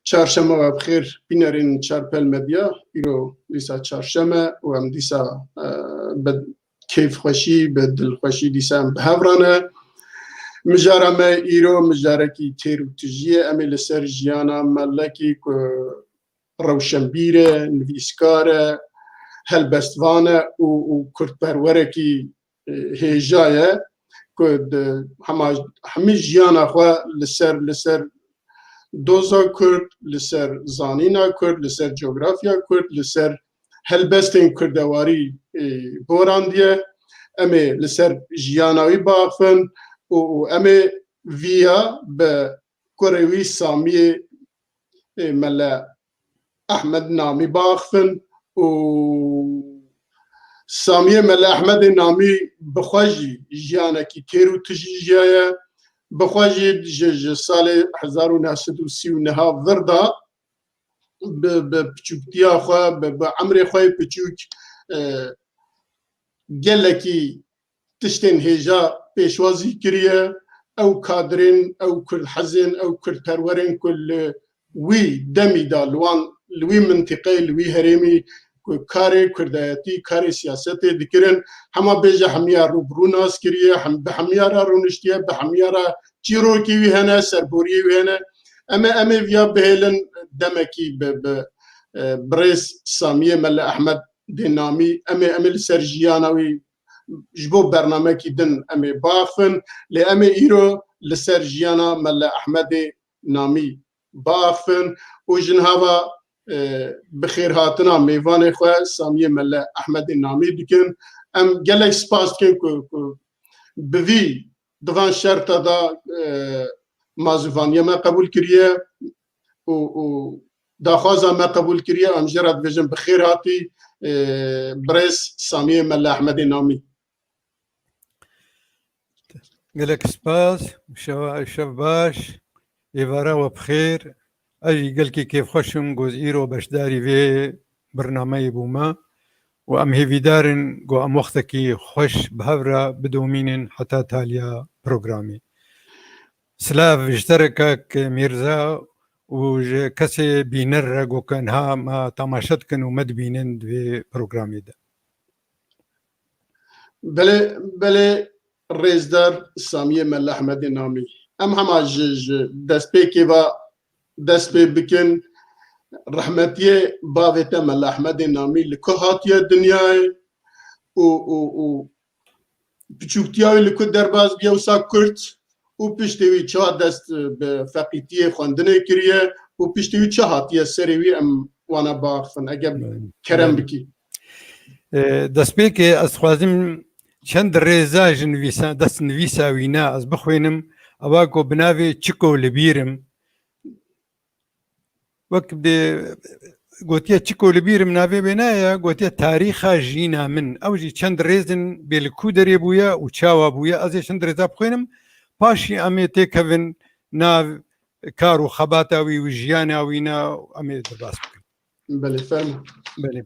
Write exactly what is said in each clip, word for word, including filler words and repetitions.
Çarşema we bi xêr bînerên Çarpel Medya. Îro dîsa çarşeme û em dîsa, e, bi kêfxweşî, bi dilxweşî dîsa em bi hev re ne. Mijara me îro mijarekî têr û tijî ye. Em ê li ser jiyana melekî ku rewşenbîr e, nivîskar e, helbestvan e û, û kurdperwerekî, e, hêja ye ku di hema, hemî jiyana xwe li ser, li ser doza Kurd, li ser zanîna Kurd, li ser coğrafya Kurd, li ser helbestên kurdewarî, e, borandiye. Em ê li ser jiyana wî biaxivin û, û em ê viya bi kurê wî Samiyê, e, Mele Ehmed Namî biaxivin û Samiyê Mele Ehmedê Namî bi xwe jî jiyanekî têr û tijî jiyaye. Bi xwe jî ji, ji salê hezar û neh sed û sî û neh vir de bi, bi piçûktiya xwe, bi, bi emrê xwe yê piçûk, e, gelekî tiştên hêja pêşwazî kiriye. Ew kadrên, ew kurdhezên, ew kurdperwerên ku li wî demî de li wan, li wî mintîqeyê, li wî herêmî ku karê kurdayetî, karê siyasetê dikirin, hema bêje hemiya rû bi rû nas kiriye, hem, bi hemiya re rûniştiye, bi hemiya re çîrokî wî hene, serboriyê wî hene. Em ê, em ê viya bihêlin demekî bi, bi, e, birêz Samiyê Mele Ehmed dê namî, em ê, em ê li ser jiyana wî ji bo bernamekî din em ê biaxivin, lê em ê îro li ser jiyana Mele Ehmedê namî biaxivin û ji niha ve, e, bi xêrhatina mêvanê xwe Samiyê Mele Ehmedê namî dikin. Em gelek spas dikin ku, ku bi vî di van şerta de, e, mazûvaniya me qebûl kiriye û, û daxwaza me qebûl kiriye. Em jê re dibêjin bi xêr hatî, e, birêz Samiyê Mele Ehmedê Namî. Gelek spas, şeva, şev baş, êvara we bi xêr. Ez jî gelkî kêfxweş im ku ez îro beşdarî vê bernameyê bûme û em hêvîdar in ku em wextekî xweş bi hev re bidomînin heta taliya programê. Silav ji te re kak Mîrza û ji kesê bîner re ku ke niha me temaşe dikin û me dibînin di vê programê de. Belê, belê, rêzdar Samiyê Mele Ehmedê Namî. Em hema ji, ji destpêkê ve dest pê bikin. Rehmetiyê bavê te Mele Ehmedê Namî li ku hatiye dinyayê û, û, û piçûktiya wî li ku derbas bûye, wisa kurt û piştî wî çawa dest bi feqîtiyê xwendinê kiriye û piştî wî çi hatiye serê wî, em wana biaxivin, eger kerem bikî. E, destpêkê ez dixwazim çend rêza ji nivîsa-, destnivîsa wî ne, ez bixwînim. Ewa ku bi navê Çiko li bîr im. Wek bi gotiye, Çiko li bîr im navê wê ne ye, gotiye tarîxa jîna min. Ew jî çend rêzin bê li ku derê bûye û çawa bûye. Ez ê çend rêza bixwînim. Paşî em ê têkevin nav kar û xebata wî û jiyana wî ne em ê derbas bikin. Belê, fermo. Belê.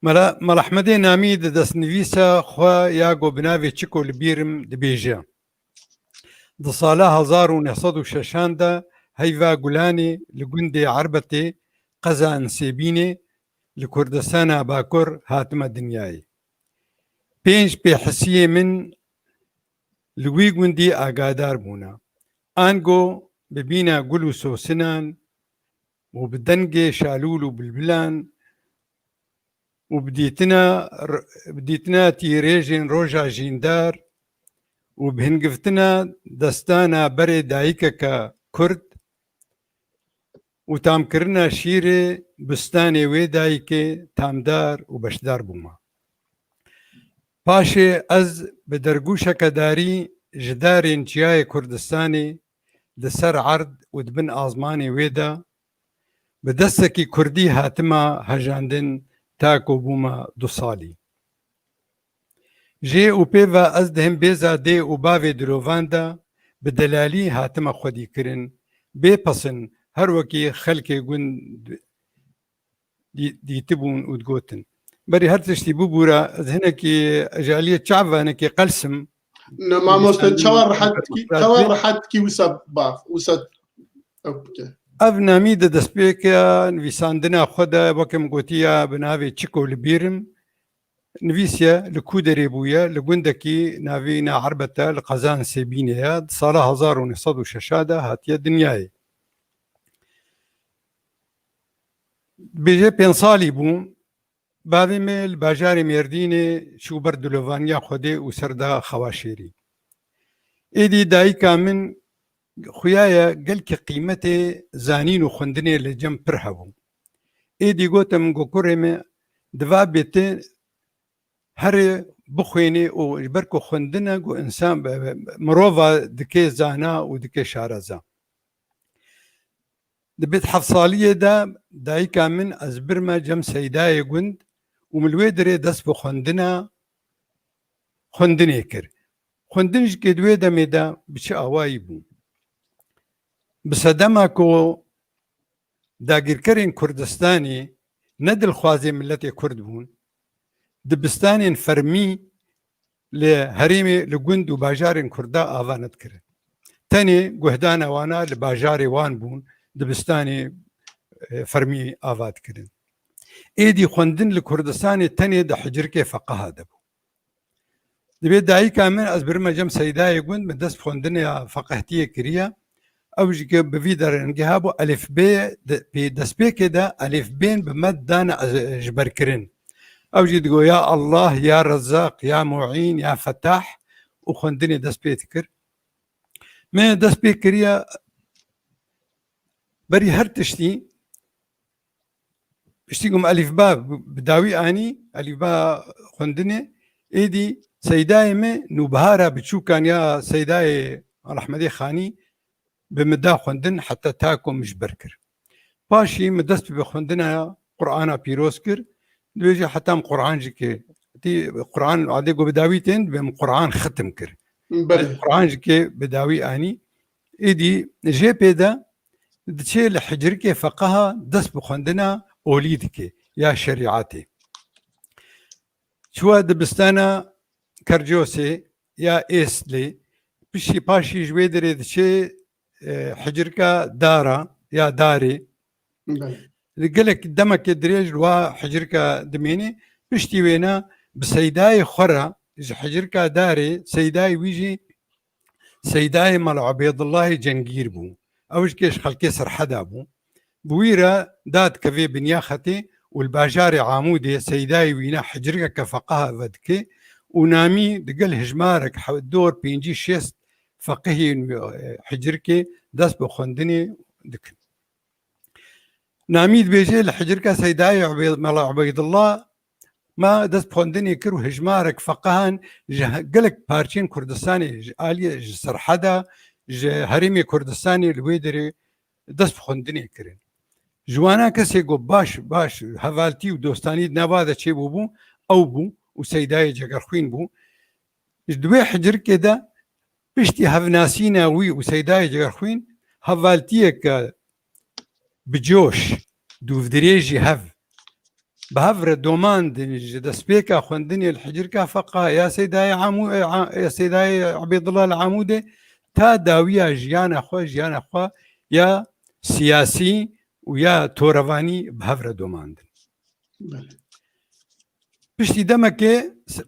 Mela, Mela Ehmedê Namî di destnivîsa xwe ya ku bi navê Çiko li bîr im dibêje. Di sala hezar û neh sed û şeşan de heyva Gulanê li gundê Erbetê, qeza Ensêbînê, li Kurdistana Bakur hatime dinyayê. Pênc pêhisiyê min li wî gundî agadar bûne. Ango bi bîna gul û sosinan û bi dengê şalûl û bilbilan û bi dîtina r-, bi dîtina tîrêjên roja jîndar û bi hingiftina destana berê dayikeke Kurd û tamkirina şîrê bistanê wê dayikê tamdar û beşdar bûme. Paşê ez bi dergûşeke darî ji darên çiyayê Kurdistanê di ser erd û di bin azmanê wê de bi destekî kurdî hatime hejandin ta ku bûme du salî. Jê û pê ve ez dihim bêza dê û bavê dilovan de bi delalî hatime xwedîkirin, bê pesin, her wekî xelkê gund dî-, dîtibûn û digotin. Berî her tiştî bibûra, ez hinekî ji aliyê çavanekî qels im. Ne, mamoste, çawa rehet dikî, çawa rehet dikî wisa baf, wisa ew bike. Ev namî di destpêka nivîsandina xwe de, weke min gotiye, bi navê Çiko li bîr im, nivîsiye, li ku derê bûye, li gundekî navî na Erbet e, li qezan Sêbînê ye, di sala hezar û neh sed û şeş de hatiye dinyayê. Dibêje pênc salî bû, bavê me li bajarê Mêrdînê çû ber dilovaniya Xwedê û ser da xewa şêrî. Êdî dayika min xuya ye gelkî qîmetê zanîn û xwendinê li cem pir hebû. Êdî gote min, got, kurê me, diva bê tu herê bixwênê û ji ber ku xwendin e, got, însan, mirova dike zana û dike şareza. Di bîst heft saliyê de dayika min ez birme cem Seydayê gund û min li wê dirê dest bi xwendina, xwendinê kir. Xwendin jî kê di wê demê de bi çi awayî bû? Bi sedema ku dagirkerên Kurdistanê ne dilxwazê miletê Kurd bûn, dibistanên fermî li herêmê, li gund û bajarên Kurda ava nedikirin. Tenê guhdana wana li bajarê wan bûn, dibistanê, e, fermî ava dikirin. Êdî xwendin li Kurdistanê tenê di hicirkê feqeha de bû. Dibê dayika min, ez birime cem Seydayê gund, min dest xwendinê ya feqehtiyê kiriye. Ew jî ke bi vî derengê hebû, elîfbê de, pê destpêkê de elîfbên bi me dane ez, ji ber kirin. Ew jî digo, "Ya Allah, ya Rezzaq, ya Muîn, ya Fetah" û xwendinê dest pê dikir. Me dest pê kiriye, berî her tiştî, piştî ku min elîfba bi dawî anî, elîfba xwendinê, êdî Seydayê me nûbihara biçûkan ya Seydayê Rehmedê Xanî bi min da xwendin heta ta ku min ji ber kir. Paşî min dest bi xwendina Qur'ana pîroz kir. Dibêje heta min Qur'an jî kê. Tî Qur'an adê ku bi dawî tên, dibê min Qur'an xitim kir. Belê. Qur'an jî kê bi dawî anî. Êdî jê pê de diçê li hicirkê feqeha dest bi xwendina olî dike ya şerîetê. Çûye dibistana Kercosê ya Êslê, piştî paşî ji wê derê diçê, e, hicirka Dara ya Darê. Belê. Li gelek demekê dirêj li wa hicirka dimêne, piştî wêna bi Seydayê xwe re ji hicirka Darê, Seydayê wî jî Seydayê Mela Ubeydullahê Cengîr bû. Ew ji kê ji xelkê Serheda bû. Bi wî re dadikevê Binyexetê û li bajarê Amûdê Seydayê wîna hicirkeke feqeha vedike û namî digel hijmarek he-, dor pêncî şêst feqihên, e, hicirkê dest bi xwendinê dikin. Namî dibêje li hicirka Seydayê Ubey-, Mela Ubeydullah me dest xwendinê kir û hijmarek feqehan ji he-, gelek parçeyên Kurdistanê, ji aliyê, ji Serheda, ji herêmê Kurdistanê li wê derê dest bi xwendinê kirin. Ji wana kesê ku baş, baş hevaltî û dostanî di nava de çêbûbû, ew bû û Seydayê Cegerxwîn bû. Ji di wê hicirkê de piştî hevnasîna wî û Seydayê Cegerxwîn hevaltiyeke bi coş, dûvdirêjî hev, bi hev re domandin ji destpêka xwendinê li hicirka feqa ya Seydayê Amû-, e, a-, ya Seydayê Ubêdullah li Amûdê ta dawiya jiyana xwe, jiyana xwe ya siyasî û ya torevanî bi hev re domandin. Belê. Piştî demekê s-,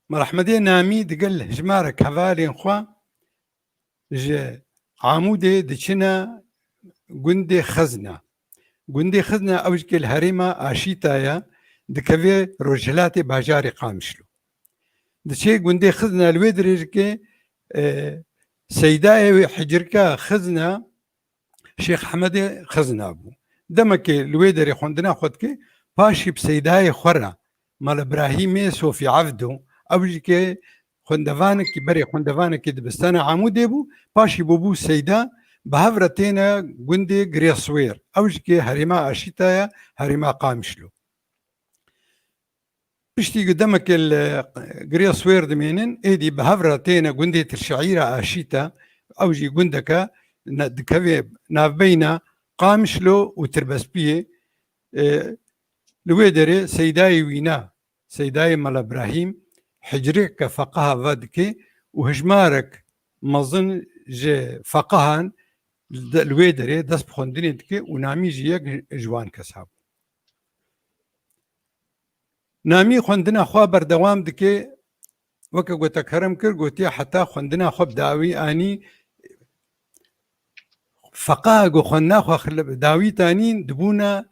Mela Ehmedê Namî digel hijmarek hevalên xwe ji Amûdê diçine gundê Xizna. Gundê Xizna ew jikê li herêma Aşîta ye, dikeve rojhilatê bajarê Qamişlo. Diçe gundê Xizna li wê dirêjikê, e, Seydayê wê hicirka Xizna Şêx Ehmedê Xizna bû. Demekê li wê derê xwendina xwe dike, paşî bi Seydayê xwe re, Mala Birahîmê Sofî Evdo, ew jî ke xwendevanekî, berê xwendevanekî dibistana Amûdê bû, paşî bûbû Seyda, bi hev re têne gundê Girê Swêr. Ew jî ke herêma Aşîta ye, herêma Qamişlo. Piştî ku demekê li Girê Swêr dimênin, êdî bi hev re têne gundê Tirşeîra Aşîta, ew jî gundeke ne-, dikeve navbeyna Qamişlo û Tirbespiyê. E, li wê derê Seydayê wîna, Seydayê Mela Birahîm, hicrêke feqeha vedike û hijmarek mezin ji feqehan li wê derê dest bi xwendinê dike û Namî jî yek ji wan kesa bû. Namî xwendina xwe berdewam dike, weke ku te kerem kir, gotiye heta xwendina xwe bi dawî anî, feqa ku xwendina xwe xile-, bi dawî tanîn, dibûne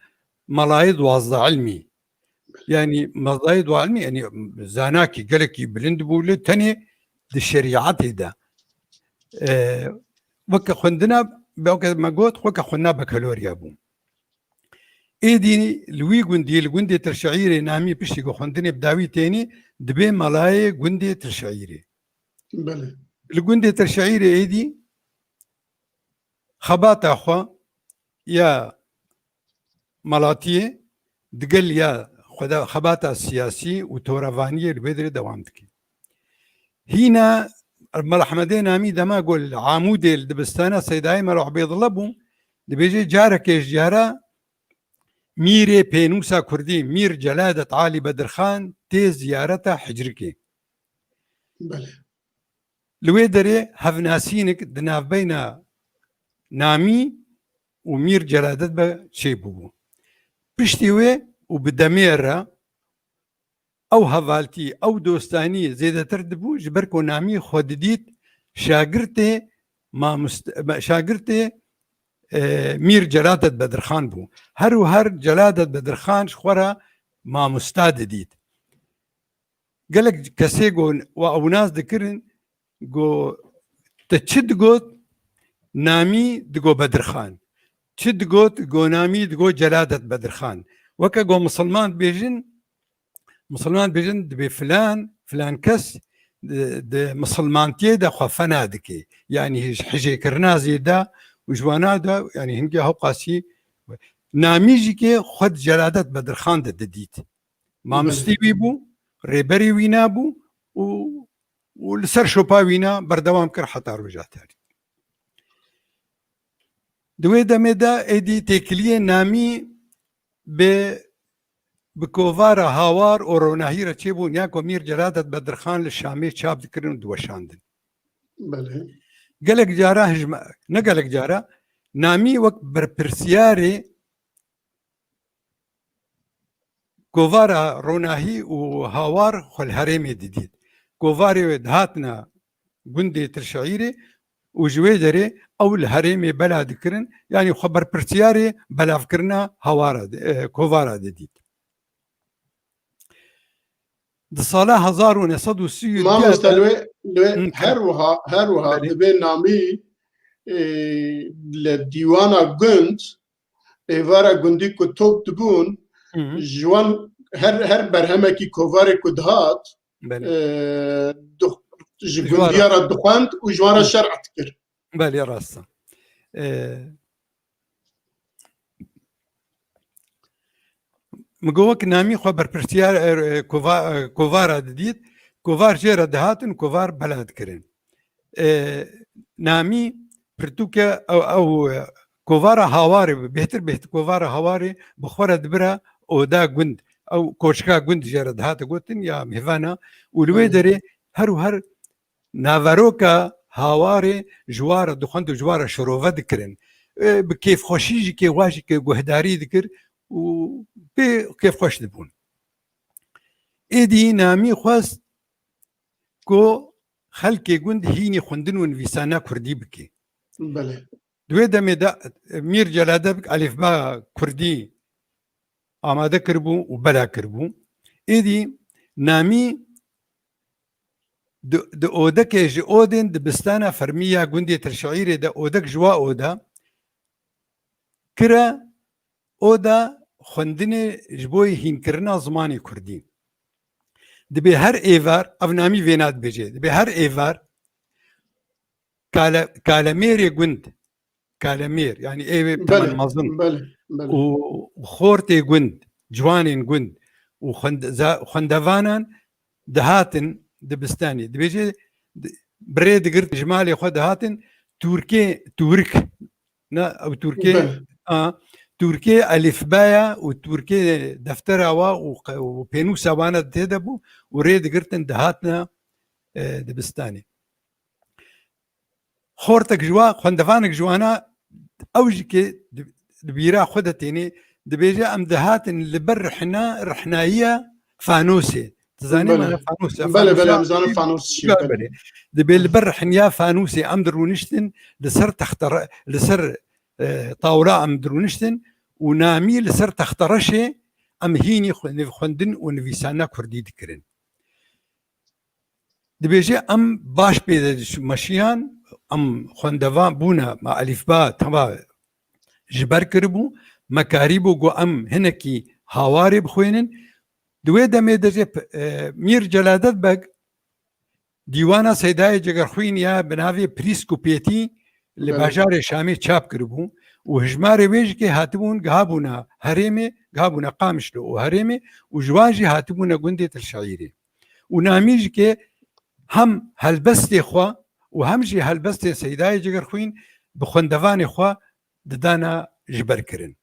melayê duwazdeh ilmî. Yanî melayê duwazdeh ilmî, yanî zanakî gelekî bilind bû, lê tenê di şerîetê de. E, weke xwendina, weke me got, weke xwendina bekeloriya bû. Êdî li wî gundî, li gundê Tirşeîrê Namî piştî ku xwendinê bi dawî tênî, dibe melayê gundê Tirşeîrê. Belê. Li gundê Tirşeîrê êdî xebata xwe ya melatiyê digel ya xweda-, xebata siyasî û torevaniyê li wê derê dewam dike. Hîna Mela Hemedê Namî dema ku li Amûdê li dibistana Seydayê Mela Ubeydullah bû, dibêje carekê ji cara Mîrê pênûsa Kurdî, Mîr Celadet Alî Bedirxan tê ziyareta Hicrikê. Belê. Li wê derê hevnasînik di navbeyna Namî û Mîr Celadet be çêbûbû. Piştî wê û bi demê re ew hevaltî, ew dostanî zêdetir dibû, ji ber ku Namî xwe didît şagirtê mamust-, şagirtê, e, Mîr Celadet Bedirxan bû. Her û her Celadet Bedirxan ji xwe re mamosta didît. Gelek kesê ku we ew nas dikirin, ku te çi digot, Namî digo Bedirxan. Çi digot, ku Namî digo Celadet Bedirxan. Weke ku misilman dibêjin, misilman dibêjin, dibê filan, filan kes di, di misilmantiyê de xwe fena dike. Yanî hij-, hijêkirina zêde û ji wana de, yanî hingê hewqasî Namî jî ke xwe di Celadet Bedirxan de didît. Mamostî wî bû, rêberî wî nabû û, û li ser şopa wîna berdewam kir heta roja tarî. Di wê demê de êdî têkiliyê Namî bi, bi kovara Hawar û Ronahî re çêbûn, ya ku Mîr Celadet Bedirxan li Şamê çap dikirin û diweşandin. Belê. Gelek cara hijme-, ne gelek cara, Namî wek berpirsiyarê kovara Ronahî û Hawar xwe li herêmê didît. Kovarê wê dihatina gundê Tirşeîrê û ji wê derê ew li herêmê bela dikirin, yanî xwe berpirsiyarê belavkirina Hawara di-, e, kovara didît. Di sala hezar û neh sed û sî û du Mamoste, de li wê, li wê Hı, her wiha, her wiha Belê. dibê Namî, e, li dîwana gund, êvara gundî ku top dibûn, Hı hı. ji wan her, her berhemekî kovarê ku dihat, Belê. e, du-, ji Ji wan re. gundiya re dixwend û ji wan re Hı. şerh dikir. Belê, rast e. E, min got wek Namî xwe berpirsiyar, e, e, kova-, e, kovara didît, kovar jê re dihatin, kovar bela dikirin. E, Namî pirtûke ew, ew, e, kovara Hawarê bi, bêhtir, bêhtir kovara Hawarê bi xwe re dibira oda gund. Ew koçika gund jê re dihate gotin ya mêvana û li wê Hı. derê her û her naveroka Hawarê ji wa re dixwend û ji wa re şirove dikirin. E, bi kêfxweşî jî kê wa jî kê guhdarî dikir û pê kêfxweş dibûn. Êdî Namî xwest ku xelkê gund hînî xwendin û nivîsana kurdî bike. Belê. Di wê demê de Mîr Celadet Beg alîfba kurdî amade kiribû û bela kiribû. Êdî Namî di, di odekê ji odên dibistana fermî ya gundê Tirşeîrê de odek ji wa oda kire oda xwendinê ji bo hînkirina zimanê kurdî. Dibê her êvar, ev Namî vêna dibêje, dibê her êvar kale-, kalemêrê gund, kalemêr, yanî êvê Belê, temenmezin belê, belê. û xortê gund, ciwanên gund û xwend-, za-, xwendevanan dihatin dibistanê. Dibêje, di-, bi rê digirt ji malê xwe dihatin Tûrkê, Tûrik, ne, ew Tûrkê, Belê. a, Tûrkê elîfbaya û Tûrkê deftera wa û qe-, û pênûsa wana tê de bû û rê digirtin dihatina, e, dibistanê. Xortek ji wa, xwendevanek ji wana Ew jî ke di, di bîra xwe de têne, dibêje, em dihatin li ber rihna, rihnayiya fanosê. Dizanî mana fanos? Belê, belê, em zanin fanos çi ye, belê. Dibê li ber rihniya fanosê em dirûniştin, li ser texte re-, li ser, e, tawla em dirûniştin û namî li ser textereşê em hînî xwe-, nivxwendin û nivîsana kurdî dikirin. Dibêje, em baş pê de meşiyan, em xwendevan bûne, me elîfba teva ji ber kiribû, me karîbû ku em hinekî hawarê bixwînin. Di wê demê de jî, e, Mîr Celadet Beg dîwana Seydayê Cegerxwîn ya bi navê Prîskopêtî li bajarê Şamê çap kiribû û hijmarê wê jî ke hatibûn, gihabûna herêmê, gihabûna Qamişlo û herêmê û ji wan jî hatibûne gundê Til Şeîrê. Û namî jî ke hem helbestê xwe û hem jî helbestê Seydayê Cegerxwîn bi xwendevanê xwe didana ji ber kirin.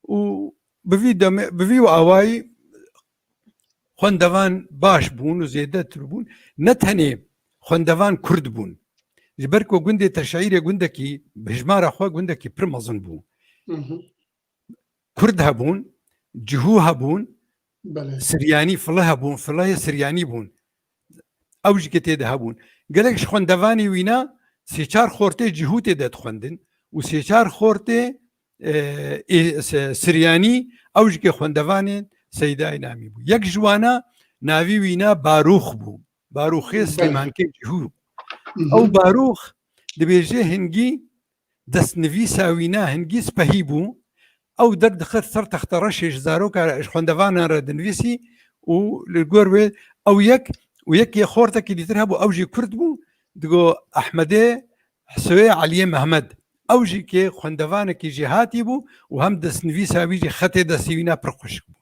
Û bi vî demê, bi vî awayî xwendevan baş bûn û zêdetir bûn. Ne tenê xwendevan kurd bûn. Ji ber ku gundê Til Şeîrê gundekî, bi hijmara xwe gundekî pir mezin bû. Kurd hebûn, Cihû hebûn, Belê. Siryanî, File hebûn, Fileyê Siryanî bûn. Ew jî ke tê de hebûn. Gelek ji xwendevanê wîna sê çar xortê Cihû tê de dixwendin û sê çar xortê, e, ê, se-, Siryanî, ew jî ke xwendevanên Seydayê namî bû. Yek ji wana navî wîna Barûx bû. Barûxê Belê. Silêmankê Cihû. Ew Barûx dibêje hingî destnivîsa wîna hingî spehî bû. Ew derdixist ser textereşê ji zaroka, ji xwendevanan re dinivîsî û li gor wê ew yek û yekê xortekî dîtir hebû, ew jî kurd bû, digo Ehmedê Hesewê Eliyê Mehmed. Ew jî ke xwendevanekî jêhatî bû û hem destnivîsa wî jî xetê destê wîna pir xweşik bû.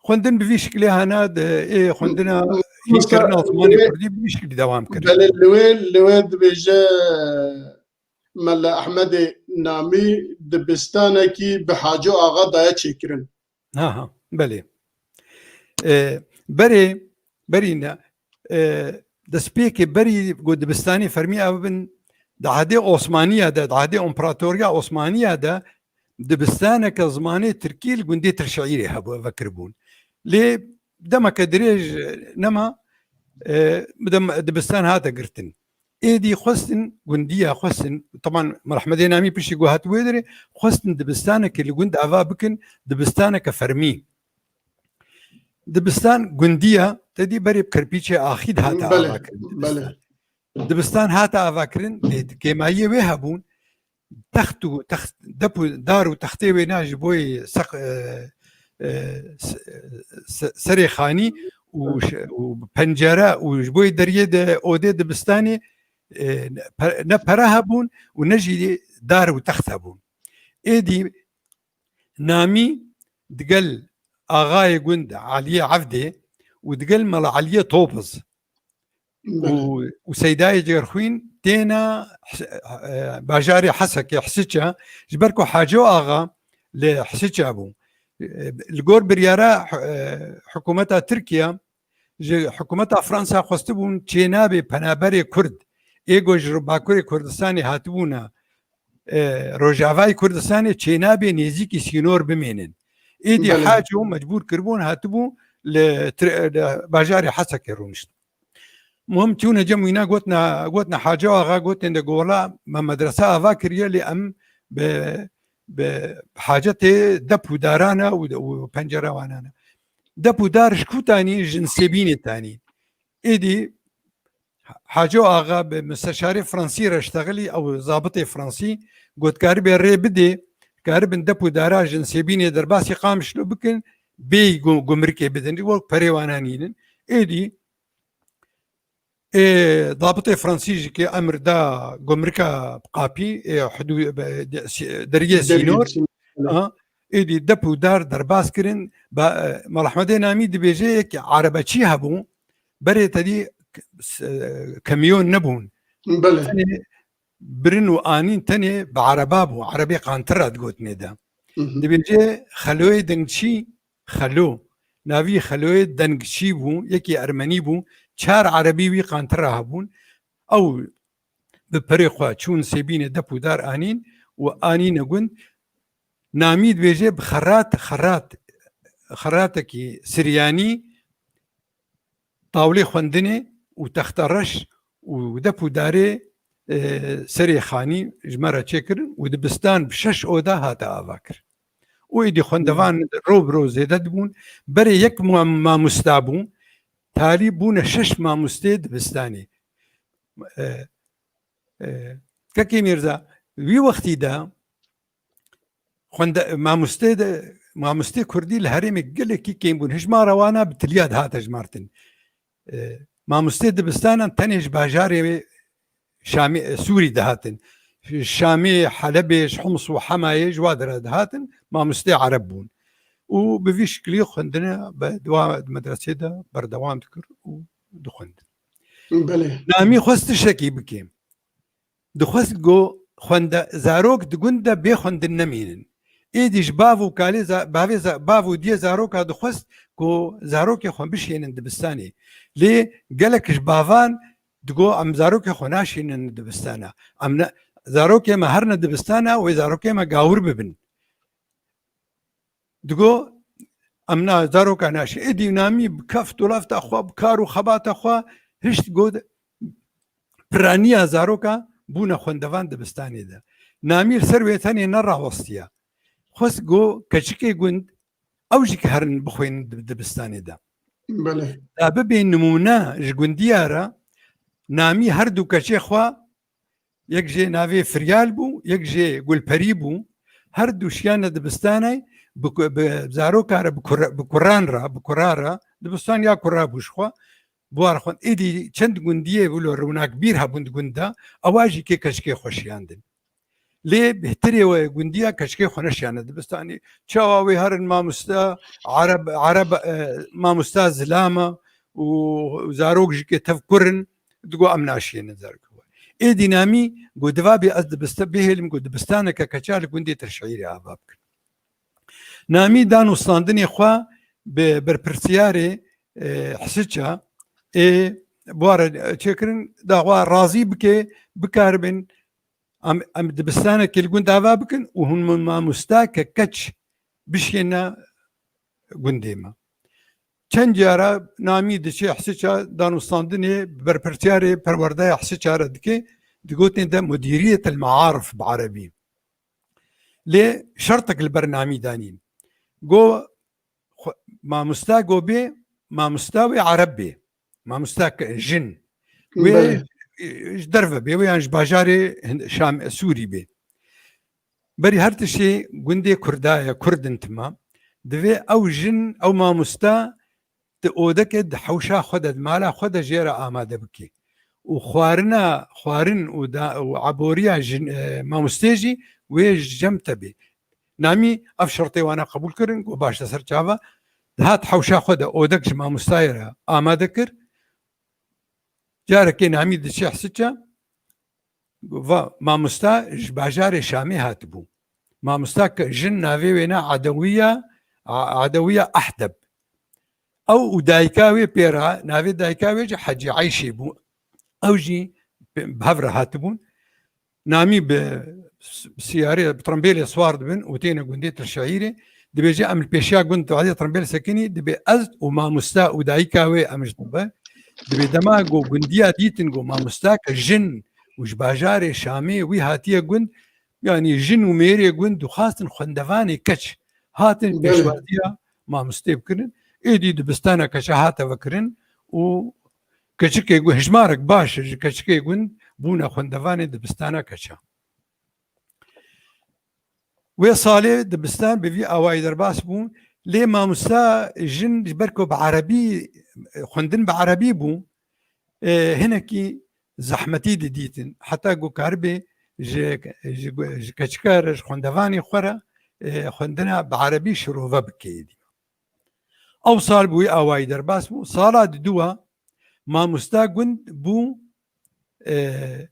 Xwendin bi vî şikilê hana de, ê xwendina hînkirina zimanê kurdî bi vî şikilî dewam kir. Belê, li wê, li wê dibêje Mele Ehmedê Namî dibistanekî bi Haco Axa daye çêkirin. Ha, ha, belê. E, berê, berî ne, e, destpêkê berî ku dibistanê fermî ev bin, di ehdê Osmaniya de, di ehdê Împaratoriya Osmaniya de dibistaneke zimanê tirkî li gundê Til Şeîrê hebû, vekiribûn. Lê demeke dirêj nema, e, dem-, dibistan hate girtin. Êdî xwestin gundiya, xwestin, teban Mela Ehmedê Namî piştî ku hat wê derê, xwestin dibistanekê li gund ava bikin, dibistaneke fermî. Dibistan gundiya, te dî berê bi kerpîçê axî de hate ava kirin dibistan. Dibistan hate ava kirin, lê kêmayiyê wê hebûn, text û text, dep û dar û textê wêna ji bo yê seq-, e, e, se-, se-, serê xanî û ş-, û pencere û ji bo yê deriyê de odê dibistanê, e, ne pe-, ne pere hebûn û ne jî dar û text hebûn. Êdî Namî digel axayê gund Eliyê Evdê û digel Mela Eliyê Topiz û, û Seydayê Cêrxwîn têna His-, e, bajarê Hesekê, Hisiça, ji ber ku Haco Axa li Hisiça bû. E, li gor biryara, e, hikûmeta Tirkiye, ji hikûmeta Fransa xwestibûn çênabê penaberê Kurd, ê ku ji Bakurê Kurdistanê hatibûna, e, Rojavayê Kurdistanê çênabê nêzîkî sînor bimênin. Êdî Belê. Haco mecbûr kiribûn, hatibû li Tri-, li bajarê Hesekê rûnişt. Muhim çûne cem wîna gotina, gotina Haco Axa, gotin de gola me medrese ava kiriye, lê em bi, bi hacetê dep û darana û, û pencere wanana. Dep û dar ji ku tanî? Ji Nisêbînê tanî. Êdî Haco Axa bi misteşarê Fransî re ştexilî, ew zabitê Fransî, got, karibê rê bidê, karibin dep û dara ji Nisêbînê derbasî Qamişlo bikin, bêyî gu-, gumrikê bidin, wek perê wana nînin. Êdî, ê, zabitê Fransî jî ke emir da gumrika bi qapî, ê, hidû-, be-, de-, si-, deriyê Deriyê sînor, sînor. Ha, êdî dep û dar derbas kirin. Ba, e, Mela Ehmedê Namî dibêje yek erebeçî hebû, berê te dî k-, s-, e, kemiyon nebûn. Belê. Tenê birin û anîn tenê bi ereba bû, erebê qantir re digotinê de. Hı hı. Dibêje Xeloyê Dengçî, Xelo, navî Xeloyê Dengçî bû, yekî ermenî bû, çar erebî wî qantir re hebûn. Ew bi perê xwe çûn Sêbînê dep û dar anîn û anîne gund. Namî dibêje bi xerat, xerat, xeratekî siryanî tawlê xwendinê û textereş û dep û darê, e, serê xanî ji me re çêkirin û dibistan bi şeş oda hate avakirin. Û êdî xwendevan ro bi ro zêde dibûn. Berê yek ma-, mamosta bû, talî bûne şeş mamosteyê dibistanê. E, e, Kekê Mîrza, wî wextî de xwende-, mamostê de, mamostê kurdî li herêmê gelekî kêm bûn. Hijmara wana bi tiliya dihate jimartin. E, mamostê dibistanan tenê ji bajarê Şamê, e, Sûrî dihatin. Şamê, Helebê, ji Homs û Hemayê ji wa dera dihatin, mamostê Ereb bûn. Û bi vî şiklî xwendine be dewam, di medresê de berdewam dikir û dixwend. Belê. Namî xwest tiştekî bike. Dixwest ku xwende-, zarok di gund de bê xwendin nemînin. Êdî ji bav û kalê za-, bavê za-, bav û diyê zaroka dixwest ku zarokê xwe bişênin dibistanê. Lê gelek ji bavan digo, "Em zarokê xwe naşînin dibistana. Em ne, zarokê me herine dibistana, wê zarokê me gawir bibin." Digo, "Em na zaroka naşî." Êdî Namî bi keft û lafta xwe, bi kar û xebata xwe hişt got, piraniya zaroka bûne xwendevan dibistanê de. Namî li ser wê tenê nerawestiya. Xwest go keçikê gund, ew jî ki herin bixwînin di-, dibistanê de. Belê. Da bibê nimûne ji gundiya re, Namî her du keçê xwe, yek jê navê Firyal bû, yek jê Gulperî bû. Her du şiyane dibistanê bi ku-, bi zaroka re, bi kura, bi kuran re, bi kura re, dibistan ya kura bû ji xwe. Bi war xwe êdî çend gundiyê wilo rewnak bîr hebûn di gund de, ewa jî kê keçikê xwe şiyandin. Lê bêhtirê we gundiya keçikê xwe neşiyane dibistanê. Çawa wê herin mamosta Ereb, Ereb, e, mamosta zilama û zarok jî kê tev kurin, digo, "Em naşiyêne zarokê we." Êdî Namî got, "Diva bê ez dibista-, bihêlim ku dibistaneke keça li gundê Tirşehîrê ava bikin." Namî dan û standinê xwe bi berpirsiyarê, e, Hisiça ê bi wa re çêkirin, da xwe razî bike, bikaribin em, em dibistanekê li gund ava bikin û hûn min mamostake keç bişêne gundê me. Çend cara Namî diçe Hisiça dan û standinê berpirsiyarê perwerdeya Hisiça re dike, digotin de Mudiriyet el Maarif bi Erebî. Lê şertek li ber Namî danîn. Go xwe-, mamosta go bê, mamosta wê Ereb bê. Mamosta ke-, jin. Wê, belê, e, ji derve bê, wê yan ji bajarê Hind-, Şam, Sûrî bê. Berî her tiştê gundê Kurda ye, Kurd in tima. Divê ew jin, ew mamosta di odeke, di hewşa xwe de, di mala xwe de jê re amade bike. Û xwarina, xwarin û da, û eboriya jin, e, mamostê jî wê ji cem te bê. Namî ev şertê wana qebûl kirin, got, "Baş, li ser çava." Dihat hewşa xwe de odek ji mamostayê re amade kir. Carekê Namî diçe Hisiça, va, mamosta ji bajarê Şamê hatibû. Mamosta ke jin navê wê ne Edewiya, A-, Edewiya Ahdeb. Ew û dayika wê pê re, navê dayika wê jî Hecî Eyşê bû. Ew jî bi hev re hatibûn. Namî bi s-, siyarê, bi trembêlê siwar dibin û têne gundê Tirşehîrê. Dibêje, "Em li pêşiya gund di aliyê trembêl sekinî, dibê ez û mamosta û dayika wê em ji be." Dibê dema ku gundiya dîtin ku mamosta ke jin û ji bajarê Şamê wî hatiye gund, yanî jin û mêrê gund dixwastin xwendevanê keç hatin, belê, pêşwaziya mamostê bikirin. Êdî dibistana keça hate vekirin û keçikê gu-, hejmarek baş ji keçikê gund bûne xwendevanê dibistana keça. Wê salê dibistan bi vî awayî derbas bû, lê mamosta jin ji ber ku bi erebî, xwendin bi erebî bû, e, hinekî zehmetî didîtin. Heta ku karibê ji, ji, ji keçika re, ji xwendevanê xwe re, e, xwendina bi erebî şirove bike êdî. Ew sal bi wî awayî derbas bû. Sala diduwa mamosta gund bû, e,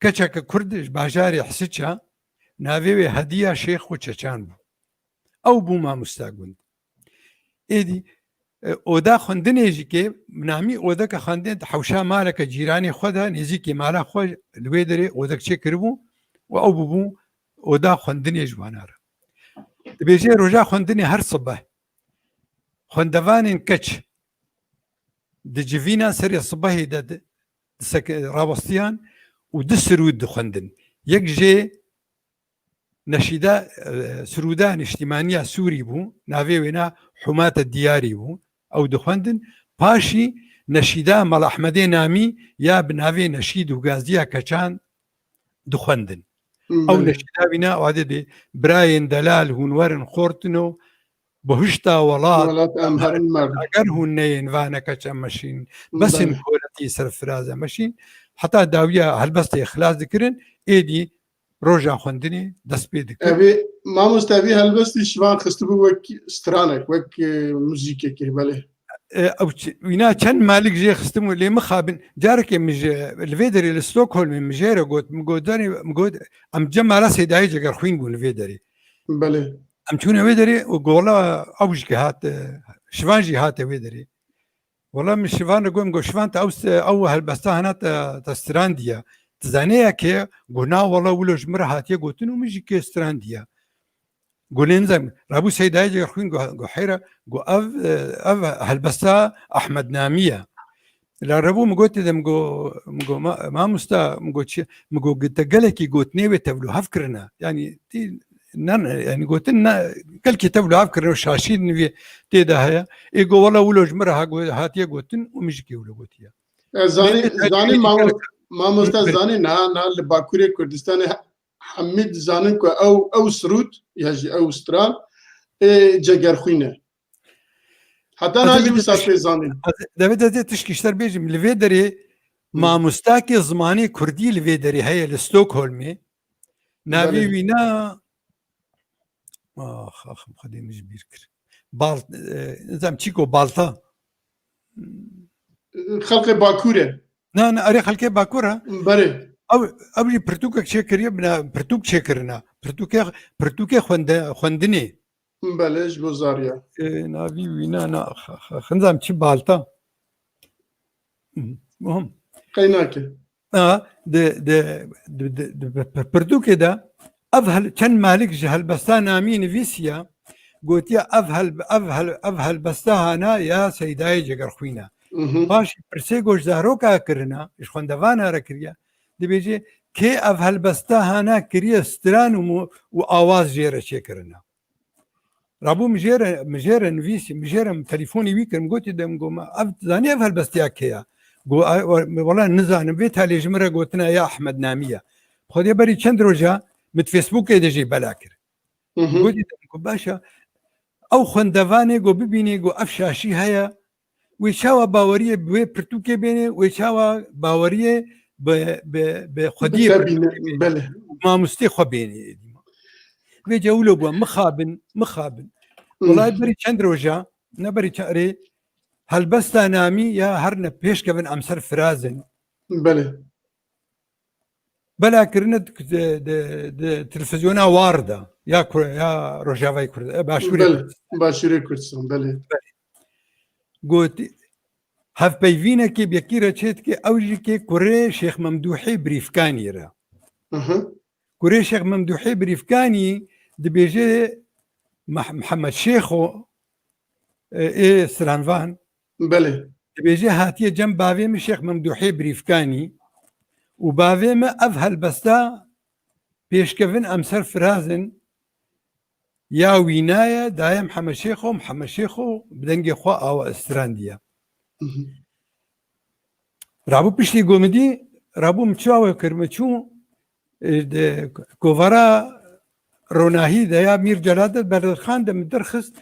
keçeke kurd ji bajarê Hisiça, navê wê Hediya Şêx û Çeçan bû. Ew bû mamosta gund. Êdî E, oda xwendinê jî ke namî odeke xwendinê di hewşa maleke cîranê xwe de, nêzîkî mala xwe, li wê derê odek çêkiribû û ew bûbû oda xwendinê ji wana re. Dibêje roja xwendinê her sibeh xwendevanên keç di civîna serê sibehê de di, di seke-, rawestiyan û du sirûd dixwendin. Yek jê neşîda, e, sirûda niştîmaniya Sûrî bû, navê wêna Humate Diyarî bû, ew dixwendin. Paşî neşîda Mala Ehmedê Namî ya bi navê Neşîd û Gaziya Keçan dixwendin. Ew Belê. Neşîda wîna wadê dê, birayên delal hûn werin xortino, bihişta welat, Welat em herin merdin. Eger hûn neyên vane keç em meşîn, besin Belê. Koletî serfiraz em meşîn. Heta dawiya helbestê xilas dikirin, êdî roja xwendinê dest pê dikir. Evî, mamoste, evî helbestî şivan xistibû wek stranek, wek, e, muzîkekê, belê. E, ew çi-, wîna çend malik jê xistim û lê mixabin. Carekê min ji, li vê derê li Stockholmê min jê re got, min got, danê, min got, em cem mala Seydayê Cegerxwîn bûn li vê derê. Belê. Em çûne wê derê û gola ew jî ke hat, e, şivan jî hate wê derê. Wela min şivan re got, min got, "Şivan te ew se-, ew helbesta hena te, te strandiye. Tu zanê ya kê?" Got, "Na wela wilo ji min re hatiye gotin û min jî kê strandiye." Got, "Lê nizam." Rabû Seydayê Cegerxwîn got, got, "Heyra," got, "Ev, e, ev helbesta Ehmed Namî ye." La Rabû min gotê de, min got, min got, "Ma-, mamosta," min got, "Çi?" Min got, "Te gelekî gotinê wê tevlû hev kirine. Yanî tî ne, ne, yanî gotin ne, gelkî tevlû hev kirine û şaşî nivî tê de heye." Ê got, "Wela wilo ji min re ha-, go-, hatiye gotin û min jî kê wilo gotiye." Ez zanî, Bê-, zanî bê-, mamos-, mamosta bê-, zanî niha, niha li Bakurê Kurdistanê hemî dizanin ku ew, ew sirût ya jî ew stran ê Cegerxwîn e. Heta Ez niha ê jî wisa bitiş-, pê zanîn. ez ê, devê de tişkî ji te bêjim, li vê derê Hmm. mamostakê zimanê kurdî li vê derê heye li Stockholmê. Navê Belê. wîna, ax, ax, Xwedê min ji bîr kir. Bal-, e, nizam çîko Balta. Xelkê Bakur e. Na, na, erê, xelkê Bakur e. Belê. Ew, ew jî pirtûkek çêkiriye, bina, pirtûk çêkirina. Pirtûkê, pirtûkê xwende-, xwendinê. Belê, ji bo Zarya. E, navî wî na, na, x-, x-, x-, nizam çi Balta. Muhim. Qey nake. Ha, di, di, di, di, di, di pirtûkê de ev hel-, çend malik ji helbesta Namî nivîsiya, gotiya ev hel-, ev hel-, ev helbesta hana ya Seydayê Cegerxwîn e. Mhm. Paşî pirsê ku ji zaroka kirina, ji xwendevana re kiriye, dibêje, kê ev helbesta hana kiriye stran û mu-, û awaz jê re çêkirina. Rabû min jê re, min jê re nivîsî, min jê re min telefûnê wî kir, min gotî de, min got, "Ma ev, zanî ev helbestiya kê ya?" Got, "Ay, we-, wela nizanim, vê talê ji min re gotina ya Ehmed Namî ya." Xwedê berî çend roja min di Facebookê de jî bela kir. Hı hı. Min gotî de, min got, "Baş e, ew xwendevanê got bibînê, got ev şaşî heye, wê çawa baweriyê bi wê pirtûkê bênê, wê çawa baweriyê bi, bi, bi xwediyê Bi te bîne, pirtûkê bênê, belê. Mamostê xwe bênê êdî." Vê cewilo bû, mixabin, mixabin. Hmm. Welayi berî çend roja, ne berî çarê, helbesta Namî ya her ne pêşkevin em ser firazin. Belê. Bela kirine di, di, di televizyona War de, ya Kur-, ya Rojavayê Kurd-, e, Başûrê Belê, Kurdistan. Başûrê Kurdistan, belê. Belê. Got, hevpeyvînekê bi yekî re çê dike, ew jî kê kurê Şêx Memdûhê Birîfkanî re. Hı hı. Kurê Şêx Memdûhê Birîfkanî dibêje Meh-, Mihemed Şêxo, e, ê Stranvan. Belê. Dibêje hatiye cem bavê min Şêx Memdûhê Birîfkanî û bavê min ev helbesta pêşkevin em ser firazin ya wînaye daye Mihemed Şêxo, Mihemed Şêxo bi dengê xwe awa strandiye. Mhm. Rabû piştî gomidî, rabû min çawa kir, min çû, e, de, kovara Ronahî de ya Mîr Celadet Bedirxan de min derxist,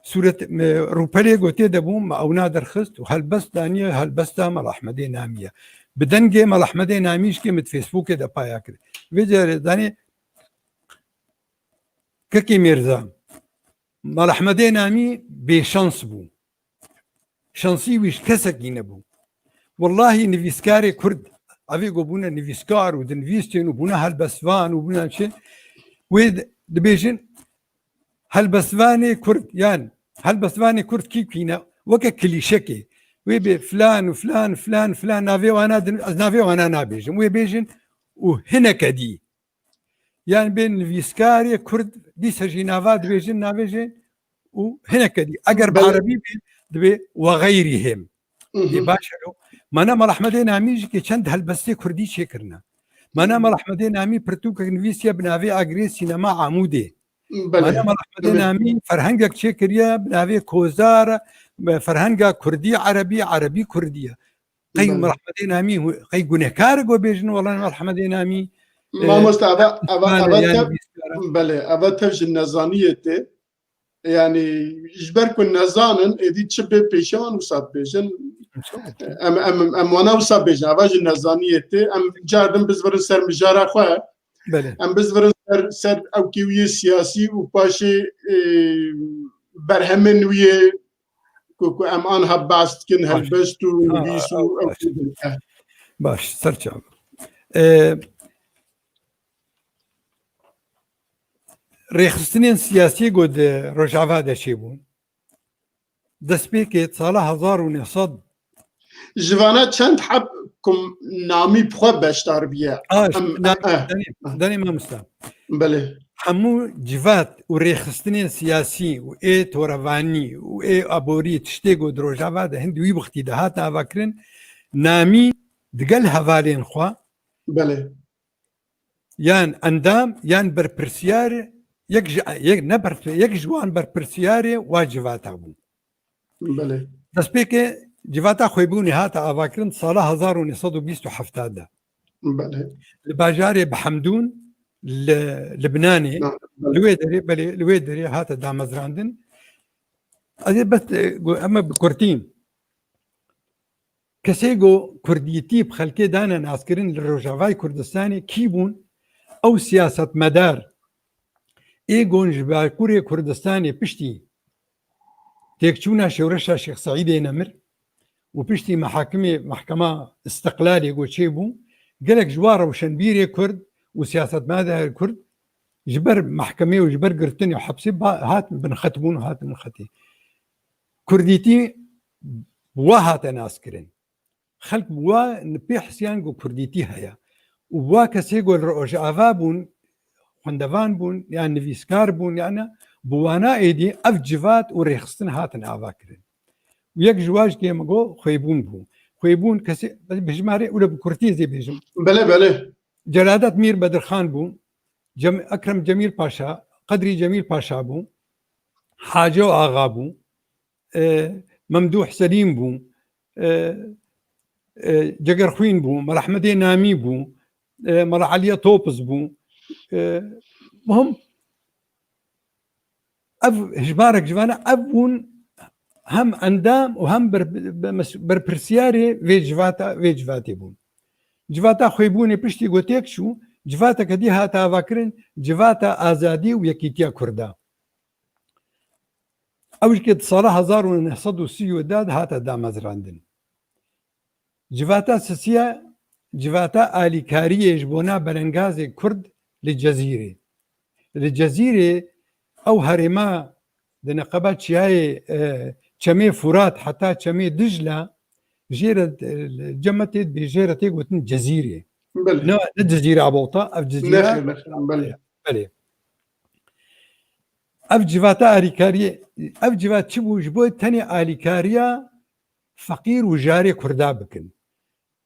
sûret, e, rûpelê gotê de bû, me ewna derxist û helbest daniye, helbesta Mela Ehmedê Namî ye. Bi dengê Mela Ehmedê Namî jî ke min di Facebookê de paya kir. Vê carê danê Kekê Mêrza, Mela Ehmedê Namî bêşans bû. Şansî wî ji kesekî nebû. Wellahî nivîskarê Kurd, evê ku bûne nivîskar û dinivîstin û bûne helbestvan û bûne çi, wê di-, dibêjin helbestvanê Kurd, yan helbestvanê Kurd kî kî ne? weke klîşekê. Wê bê filan û filan, filan, filan navê wana din, ez navê wana nabêjim. Wê bêjin û hineke dî. Yan bên nivîskarê Kurd dîsa jî nava dibêjin, navêjin û hineke dî. Eger bi Belê. erebî bê, dibê we xeyrî hêm. Hı hı. Ê baş e. Mana Mala Ehmedê Namî jî ki çend helbestê Kurdî çêkirine. Mana Hı. Mala Ehmedê Namî pirtûkek nivîsiye bi navê Agirê Sînema Amûdê. Belê. Mana Mala Ehmedê Belê. Namî ferhengek çêkiriye bi navê Kozar, ferhenga Kurdî Erebî, Erebî Kurdî ye. Qey Belê. Mala Ehmedê Namî, qey gunehkar e ku bêjin wela Mala Ehmedê Namî, e, Mamoste, eva, eva, gunehkar e eva yan tev-, nivîskar e. Belê, eva tev ji nezaniyê tê. Yani, ji ber ku nezanin, êdî çi bê pêşiyan wisa dibêjin. Em, em, em wana wisa bêjin, eva ji nezaniyê tê. Em car din bizvirin ser mijara xwe. Belê. Em bizvirin ser, ser ewkê wî yê siyasî û paşê, e, berhemên wî yê ku, ku em anha behs dikin, Baş. helbest û Ha, nivîs û ha, ew baş. Baş, ser çav. E, Rêxistinên siyasî ku di Rojava de çêbûn, destpêkê sala hezar û neh sed. Ji vana çend heb ku namî bi xwe beşdar bûye. A, Em, danê, eh, eh. danê, danê mamosta. Belê. Hemû civat û rêxistinên siyasî û ê torevanî û ê aborî tiştê ku di Rojava de hin di wî wextî de hatin avakirin, namî digel hevalên xwe Belê. yan endam, yan berpirsiyar, yek ji, yek, ne berpir-, yek ji wan berpirsiyarê wa civata bû. Belê. Destpêkê civata xwêbûnê hate avakirin sala hezar û neh sed û bîst û heft de. Belê. Li bajarê Bihemdûn li Libnanê, Na, belê. li wê derê, belê, li wê derê hate damezrandin. Ez ê bes, e, gu-, em ê bi kurtî. Kesê ku kurdîtî bi xelkê dane naskirin li Rojavayê Kurdistanê kî bûn? Ew siyasetmedar ê ku ji Bakurê Kurdistanê piştî têkçûna şewreşa Şêx Seîdê Nemir û piştî mehakimê Mehkema Îstiqlalê ku çêbû, gelek ji wa rewşenbîrê Kurd û siyasetmedarê Kurd ji ber mehkemê û ji ber girtinê û hepsê ba-, hatin binxet bûn û hatin binxetê. Kurdîtî bi wa hate naskirin. Xelk bi wa pê hisiyan ku kurdîtî heye. Û wa kesê ku li Rojava bûn, xwendevan bûn, yan nivîskar bûn, yan bi wana êdî ev civat û rêxistin hatin avakirin. Û yek ji wa ji kê min got xwêbûn bû. Xwêbûn kesê, bi jimarê û li bi kurtî zê bêjim. Belê, belê. Celadet Mîr Bedirxan bû, Cem-, Ekrem Cemîl Paşa, Qedrî Cemîl Paşa bû, Haco Axa bû, e, Memdûh Selîm bû, e, e, Cegerxwîn bû, Mela Ehmedê Namî bû, e, Mela Eliya Topiz bû. E, muhim, ev hijmarek ji vana ev bûn hem endam û hem ber-, be-, mes-, berpirsiyarê vê civata, vê civatê bûn. Civata xwêbûnê piştî ku têk çû, civateke dî hate avakirin, Civata Azadî û Yekîtiya Kurda. Ew jî ke di sala hezar û neh sed û sî û de hate damezrandin. Civata sisiya, civata alîkariyê ji bona belengazê Kurd li Cezîrê. Li Cezîrê ew herêma di neqeba çiyayê, e, çemê Furat heta çemê Dicla jê re, e, cem me tê dibê, jê re tê gotin Cezîrê. Belê. Ne, ne Cezîra Bota, ev Cezîra Nexê, nexê, belê. Belê. Ev civata alîkariyê, ev civat çi bû? Ji bo tenê alîkariya feqîr û jarê Kurda bikin.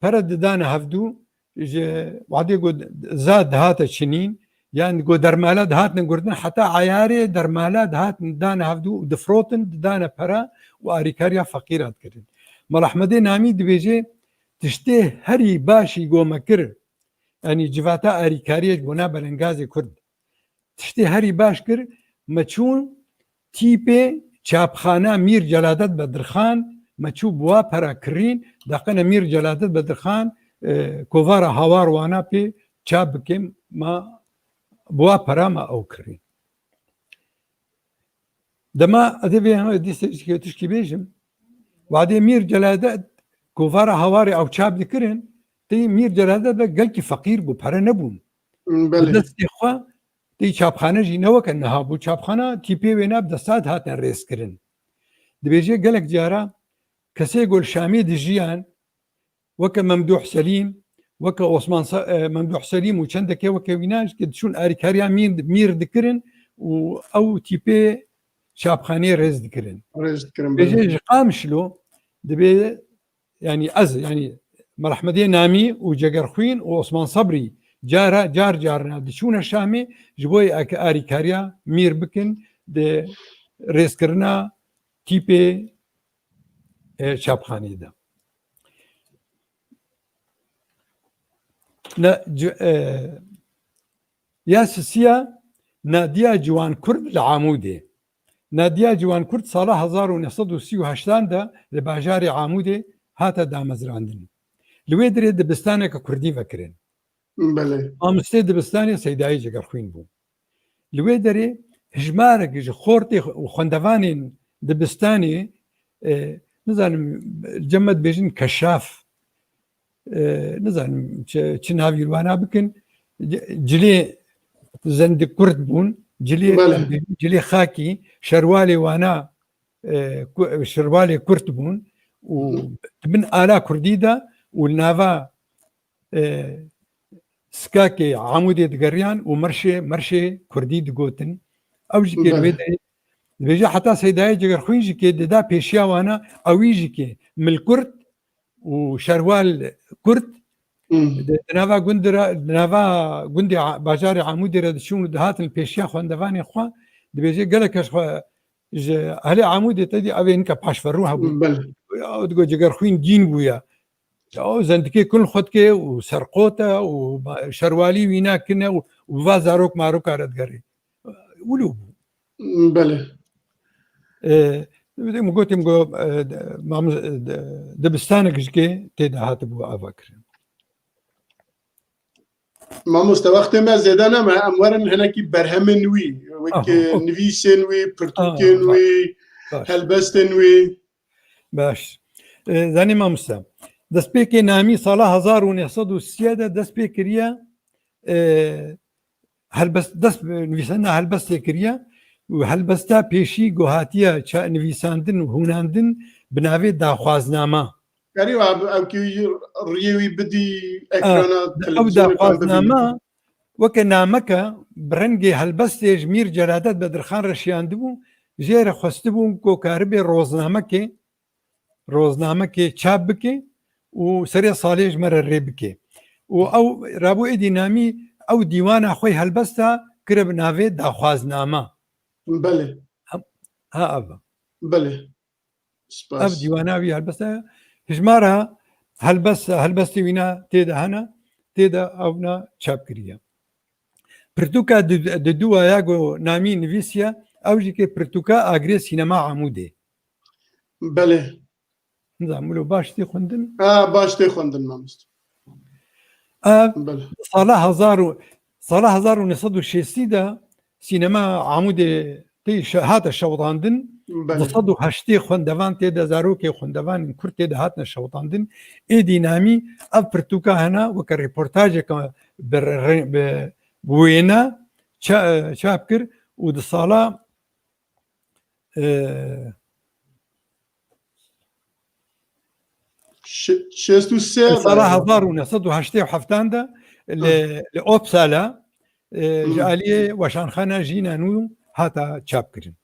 Pere didane hevdû, ji wadê ku za dihate çinîn, yan ku dermala dihatine gurtin, heta ayarê dermala dihatin dane hevdû û difirotin, didane pere û alîkariya feqîra dikirin. Mela Ehmedê Namî dibêje, tiştê herî başî ku me kir, yanî civata alîkariyê ji bona belengazê Kurd, tiştê herî baş kir, me çûn tîpê çapxana Mîr Celadet Bedirxan, me çû bi wa pera kirîn, daqene Mîr Celadet Bedirxan, e, kovara Hawar wana pê çap bikim, ma bi wa pera me ew kirîn. Dema ez ê vê hemê dîsê tişkî, tişkî bêjim, wadê Mîr Celadet kovara Hawarê ew çap dikirin, tê Mîr Celadet be gelkî feqîr bû, pere nebûn. Hmm, belê. Bi destê xwe tê çapxane jî ne weke niha bû. Çapxana tîpê wê ne bi desta dihatin rêz kirin. Dibêje gelek cara kesê ku li Şamê dijiyan, weke Memduh Selîm, weke Osman Sa-, e, Memduh Selîm û çendeke weke wîna ji ke diçûn alîkariya mîr, mîr dikirin û ew tîpê çapxaneyê rêz dikirin. Rêz dikirin, Bêje belê. Ji Qamişlo dibê, yanî ez, yanî Mehmedê Namî û Cegerxwîn û Osman Sebrî cara, car carna diçûne Şamê ji bo eke alîkariya mîr bikin di rêzkirina tîpê, e, çapxaneyê de. Ne, c-, e, ya sisiya Nadiya Ciwan Kurd li Amûdê. Nadiya Ciwan Kurd sala hezar û neh sed û sî û heştan de li bajarê Amûdê hate damezrandin. Li wê derê dibistaneke kurdî vekirin. Belê. Mamostê dibistanê Seydayê Cegerxwîn bû. Li wê derê hijmarek ji xortê û xwendevanên dibistanê, e, nizanim, cem me dibêjin keşaf, e, nizanim çi, çi navî wana bikin, ci-, cilê zendik kurt bûn, cilê, Belê. em bêjin, cilê xakî, şerwalê wana, e, ku-, şerwalê kurt bûn û Hı hı. di bin ala kurdî de û li nava e, Skakê Amûdê digeriyan û merşê, merşê kurdî digotin. Ew jî kê Belê. Wê de dibêje heta Seydayê Cegerxwîn jî kê dida pêşiya wana, ewî jî kê milkurt û şerwal kurt Hmm. di, di nava gund re, di nava gundê A-, bajarê Amûdê re diçûn û dihatin pêşiya xwendevanê xwe, dibêje gelek kes xwe ji ehlê Amûdê te dî, ev ê nika paşverû hebû. Belê. Ya, digo Cegerxwîn dîn bûye. Ya, o zendikê kul xwe dike û serqot e û ma-, şerwalî wîna kine û, û va zarok maroka re digerê. Wilo bû. Belê. E, min gotim go, e, de-, mamu-, e, de-, dibistanek ji kê tê de hatibû ava kirin. Mamoste, wextê me zêde neme, em werin hinekî berhemên wî, wek Aha, ok. nivîsên wî, pirtûkên Aha, wî, baş. helbestên wî. Baş. E, zanî mamoste, destpêkê Namî sala hezar û neh sed û sî de dest pê kiriye, e, helbest, dest nivîsandina helbestê kiriye û helbesta pêşî ku hatiye ça-, nivîsandin û hûnandin bi navê Daxwaznama. Karî wa bi-, ew kî riyê wî bidî ekrana Ew televizyonê kan bibînî. Daxwaznama weke nameke bi rengê helbestê ji Mîr Celadet Bedirxan re şiyandibû, jê re xwestibû ku karibê roznamekê, roznamekê çap bike û serê salê ji me re rê bike. Û ew rabû êdî Namî ew dîwana xwe helbesta kire bi navê Daxwaznama. Belê. Ha, ev. Belê. Spas. Ev dîwana wî helbesta hijmara helbest, helbestê wîna tê de hene, tê de ewna çap kiriye. Pirtûka di, di duwa ya ku Namî nivîsiye, ew jî ke pirtûka Agirê Sînema Amûdê. Belê. Nizam, wilo baş tê xwendin? Ha, baş tê xwendin, mamoste. Ev Belê. sala hezar û, sala hezar û neh sed û şêstî de sînema Amûdê tê şe-, hate şewitandin. Belê. Du sed û heştê xwendevan tê de, zarokê xwendevanên kurd tê de hatine şewitandin. Êdî Namî ev pirtûka hene weke reportajeke bi re-, bi, bi wêne ça-, çap kir û di sala Ee, Şe-, şêst û sê sala hezar û neh sed û heştê û heft de li, Hı. li Uppsala, e, ji Hı. aliyê Weşanxana Jîna Nû hata çapkirin.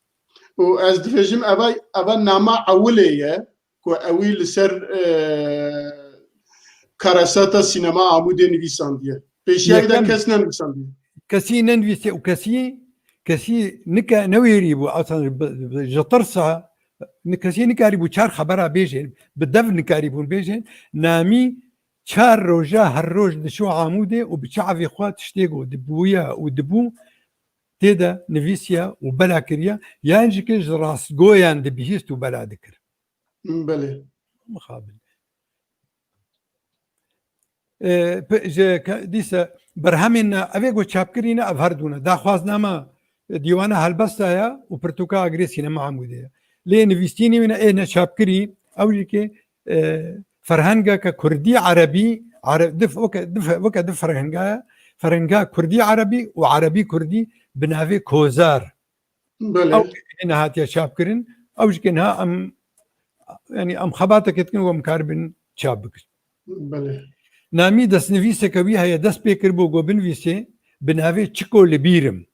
Û ez dibêjim, eva, eva nama ewilê ye ku ewî li ser, e, kareseta sînema Amûdê nivîsandiye. Pêşiyayî de Yekem kes nenivîsandiye. Kesî nenivîse û kesî, kesî nika newêrî bû, asan bi, bi, ji tirsa, ni-, kesî nikarî bû çar xebera bêjin, bi dev nikarî bûn bêjin, Namî çar roja her roj diçû Amûdê û bi çavê xwe tiştê ku dibûya û dibû tê de nivîsiya û bela kiriya, yan jî ke ji rastgoyan dibihîst û bela dikir. Belê. Mixabin. E, pe-, ji ke-, dîse berhemên ne, evê ku çapkirî ne, ev her du ne. Daxwazname, e, dîwana helbesta ye û pirtûka Agirê Sînema Amûdê ye. Lê nivîstînê wî ne, ê ne çapkirî, ew jî ke, e, ferhengeke kurdî erebî, ere-, dif-, weke, dif-, weke du ferhenga ye, ferhenga kurdî erebî û erebî kurdî bi navê Kozar. Belê. Ew ê nehatiye çapkirin Ew jî ke niha em, yanî em xebatekê dikin û em karibin çap bikin. Belê. Namî destnivîseke wî heye, dest pê kiribû ku binivîsê bi navê Çiko li bîr im.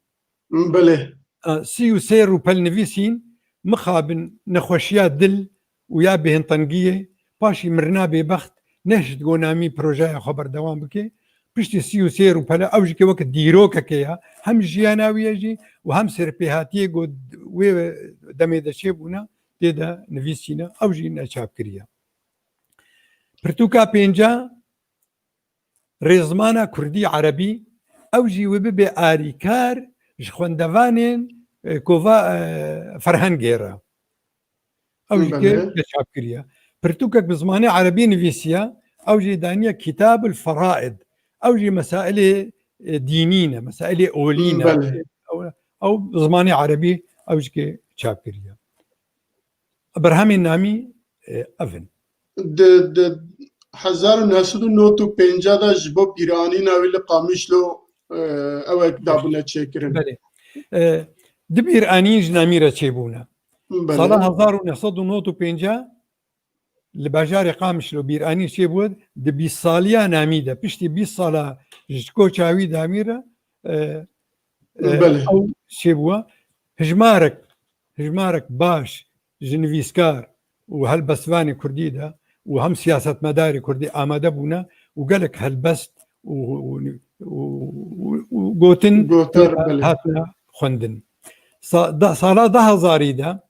Belê. A, sî û sê rûpel nivîsîn, mixabin nexweşiya dil û ya bêhintengiyê, paşî mirina bêbext, nehişt ku namî projeya xwe berdewam bike. Piştî sî û sê rûpele ew jî ke wek dîrokekê ya, hem jiyana wî ye jî û hem serpêhatiyê ku wê demê de çêbûne, tê de nivîsîne, ew jî neçap kiriye. Pirtûka pênca, Rêzmana kurdî erebî, ew jî wê bibe arîkar ji xwendevanên, e, kova, e, ferhengê re. Ew jî ke Belê. Neçap kiriye. Pirtûkek bi zimanê erebî nivîsiye, ew jî daniye Kitabul Feraid. Ew jî mesailê, e, dînî ne, mesailê olî ne. Belê. Ew, ew bi zimanê erebî ew jî ke çap kiriye. Berhemên namî, e, ev in. Di, di hezar û neh sed û nod û pêncî de ji bo bîranîna wî li Qamişlo, e, ewek dabûne çêkirin. Belê. E, di bîranîn ji namî re çêbûne. Belê. Sala hezar û neh sed û nod û pêncî li bajarê Qamişlo bîranî çêbû, di bîst saliya namî de, piştî bîst sala ji koça wî namî re, e, e, Belê. Ew çêbû. Hijmarek, hijmarek baş ji nivîskar û helbestvanê kurdî de û hem siyasetmedarê kurdî amade bûne û gelek helbest û, û, û, û, û gotin Gotar, belê. Hatine xwendin. Sa, da, sala du hezarî de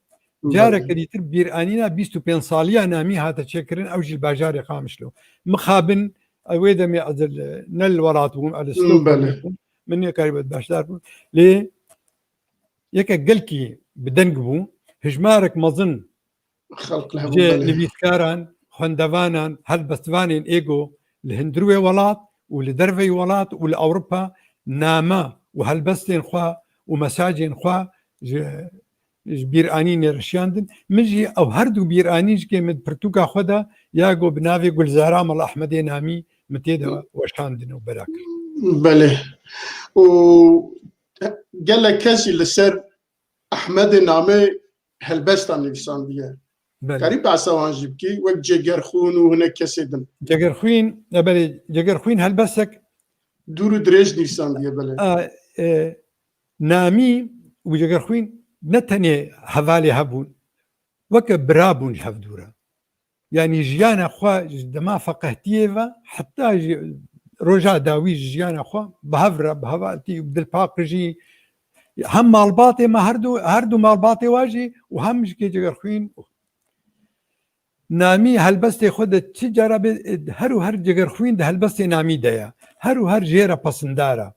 Belê. Careke dîtir bîranîna bîst û pênc saliya namî hate çêkirin, ew jî li bajarê Qamişlo. Mixabin, ew wê demê ez li, ne li welat bûm, ez li Stockholm Belê. bûm. Min nekarî beşdar bûm. Lê yeke gelkî bi deng bû, hijmarek mezin Xelq li ji hemû belê. nivîskaran, xwendevanan, helbestvanên êgo li hundirê welat û li derveyî welat û li Ewropa name û helbestên xwe û mesajên xwe ji, ji bîranînê re şiyandin. Min jî ew her du bîranîn jî ke min pirtûka xwe de ya ku bi navê Gulzara Mala Ehmedê Namî min tê de weşandin û bera kir. Belê. Û gelek kesî li ser Ehmedê Namî helbestan nivîsandiye. Belê. Karî behsa wan jî bikî, wek Cegerxwîn û hinek kesê din. Cegerxwîn, e, belê, Cegerxwîn helbestek Dûr û dirêj nivîsandiye, belê. A, e, Namî û Cegerxwîn ne tenê hevalê hev bûn, weke bira bûn ji hev dû re. Yanî jiyana xwe ji dema feqehtiyê ve heta jî roja dawî ji jiyana xwe bi hev re, bi hevaltî û bi dilpaqijî hem malbatê me, her du, her du malbatê wa jî û hem ji kê Cegerxwîn. Namî helbestê xwe de çi cara bê, her û her Cegerxwîn di helbestê Namî de ye. Her û her jê re pesindar e.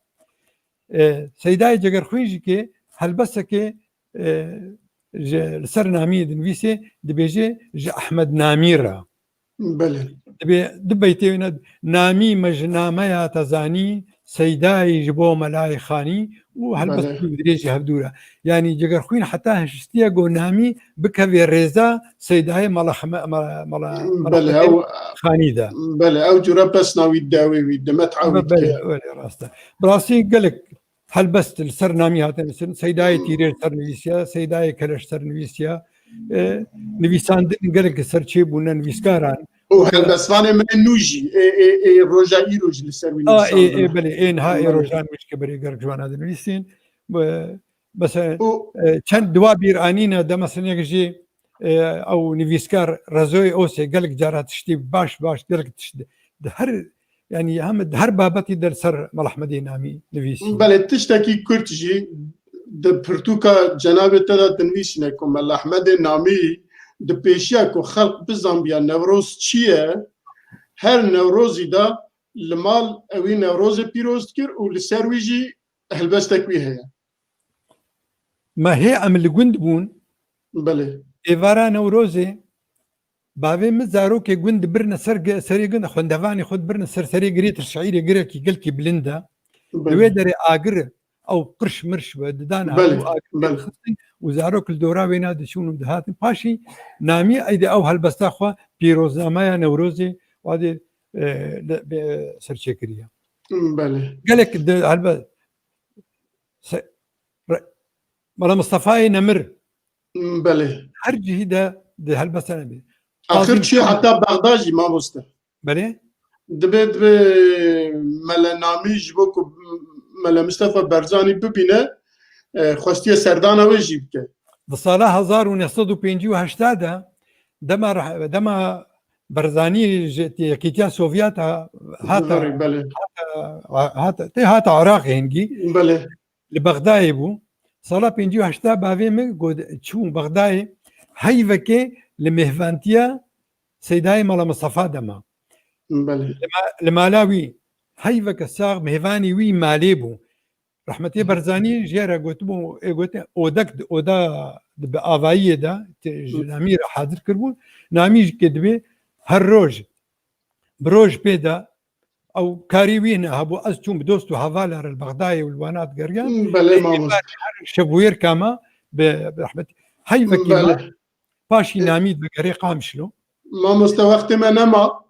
E, Seydayê Cegerxwîn jî ke helbestekê, e, ji, li ser Namî dinivîsê, dibêje ji Ehmed Namî re. Belê. Dibê, du beytê wêne, Namî me ji nameya te zanî, Seydayî ji bo Melayê Xanî û helbest Belê. Dû dirêjî hevdû re. Yanî Cegerxwîn heta hiştiye ku Namî bikevê rêza Seydayê Mala Heme-, Mala, Mala, Mala Belê, Hemedê ew, Xanî de. belê, ew cure pesna wî dawê wî, demet ew wî Belê, dike. belê, rast e. Bi rastî gelek helbest li ser Namî hate nivîsîn. Seydayê Tîrê li ser nivîsiya, Seydayê Keleş ser nivîsiya. E, nivîsandin gelek li ser çêbûne nivîskaran. Û helbestvanê me nû jî, ê, ê, ê, roja îro jî li ser wî A, ê, ê, nivîsandine. belê, ên ha, ê Belê. rojan wî ji ke berê gelek ji wana dinivîsîn. Be-, mesela, Û e, çend dua bîr anîne, de mesela yek jî, e, ew nivîskar Rezoyê Osê gelek cara tiştî baş, baş, gelek tişt di her, yanî hem di her babetî de li ser Mala Hemedê Namî nivîsî. Belê, tiştekî kurt jî di pirtûka cenabê te de dinivîsîne ku Mela Hemedê Namî di pêşiya ku xelq bizanbiya Newroz çi ye, her Newrozî de li mal ewî Newrozê pîroz dikir û li ser wî jî helbestek wî heye. Me hê em li gund bûn. Belê. Êvara Newrozê, bavê min zarokê gund dibirine ser ge-, serê gund, xwendevanê xwe dibirine ser serê girê, şaîrê girekî gelkî bilind e. Li wê Belê. Derê agir e, ew qirş mirş be, didane Belê, hev û agir belê. Dixistin û zarok li dora wêna diçûn û dihatin. Paşî Namî ey de ew helbesta xwe pîroznameya Newrozê wadê, e, li, be, serçê kiriye. Belê. Gelek de helbe-, se-, re-, Mala Mistefayê Nemir. Belê. her cihî de di helbestene bî. Axir çûye heta Bexda jî, mamoste. Belê. Dibe, dibe Mele Namî ji bo ku Mele Mistefa Berzanî bibîne, e, xwestiye serdana wê jî bike. Di sala hezar û neh sed û pêncî û heşt de dema reh-, dema Berzanî ji Yekîtiya Sovyet hate, Belê. hate, hate, tê hate Iraqê hingî. Belê. Li Bexdayê bû. Sala pêncî û heşt bavê min got, çû Bexdayê, heyvekê li mêvantiya Seydayê Mala Mistefa de ma. Belê. Li ma-, li mala wî heyveke sax mêvanî wî malê bû. Rehmetê Berzanî jê re gotibû, ê gotin, odek di, oda di bi avayiyê de, te-, ji Namî re hazir kiribû. Namî jî ke dibê her roj, bi roj pê de, ew karî wî hine hebû, ez çûm bi dost û hevala re li Bexdayê û li wana digeriyan. Hmm, belê, Ê, mamoste. Her şevwêrka me bi, bi rehmetî. Heyvekî Belê. me, paşî Ê. Namî digerê Qamişlo. Mamoste, wextê me nema.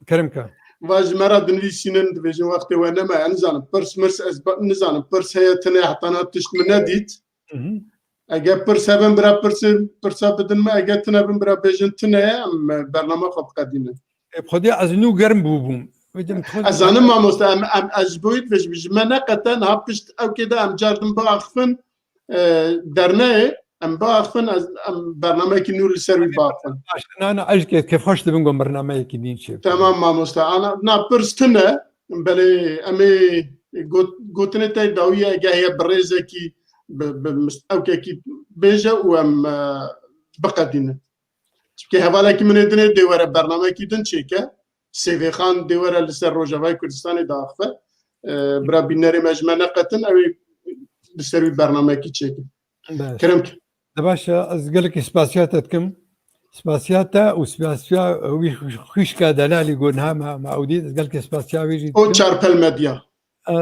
Kerem ke. Va ji me re dinivîsînin, dibêjin wextê we nema, ez nizanim, pirs mirs, ez ba-, nizanim, pirs heye tine, heta niha tişt min nedît. Hı hı. Eger pirs hebin, bira pirsê, pirsa bidin me, eger tine bin, bira bêjin tine ye, em bername xwe biqedînin. Ê, bi Xwedê ez nû germ bûbûm. Vêdim, Xwedê Ez zanim mamoste, em, em, ez ji bo wî dibêjim, ji me neqete, niha pişt ew kê de em car din biaxifin, e, derneyê, em biaxifin, ez, em bernameyekî nû li ser wî biaxifin. Baş, na, na, ez kê-, kêfxweş dibim ku bernameyekî din çê. Temam mamoste. Ana, na pirs tune, belê em ê got-, gotinê te dawî ye, eger heye bi rêzekî, bi, bi mis-, ewkekî bêje û em, e, biqedînin. Çimkî hevalekî min ê dinê dê were bernameyekî din çêke. Sêvêxan dê were li ser Rojavayê Kurdistanê diaxife. E, bira bînerê me ji me neqetin, ew ê li ser wî bernameyekî çêkin. Kerem ke. De baş e, ez gelekî spasiya te dikim. Spasiya te û spasiya wî xwîşka delalî ku niha me, me ew dît. Ez gelekî spasiya wî jî dikim. O Çarpel Medya. E,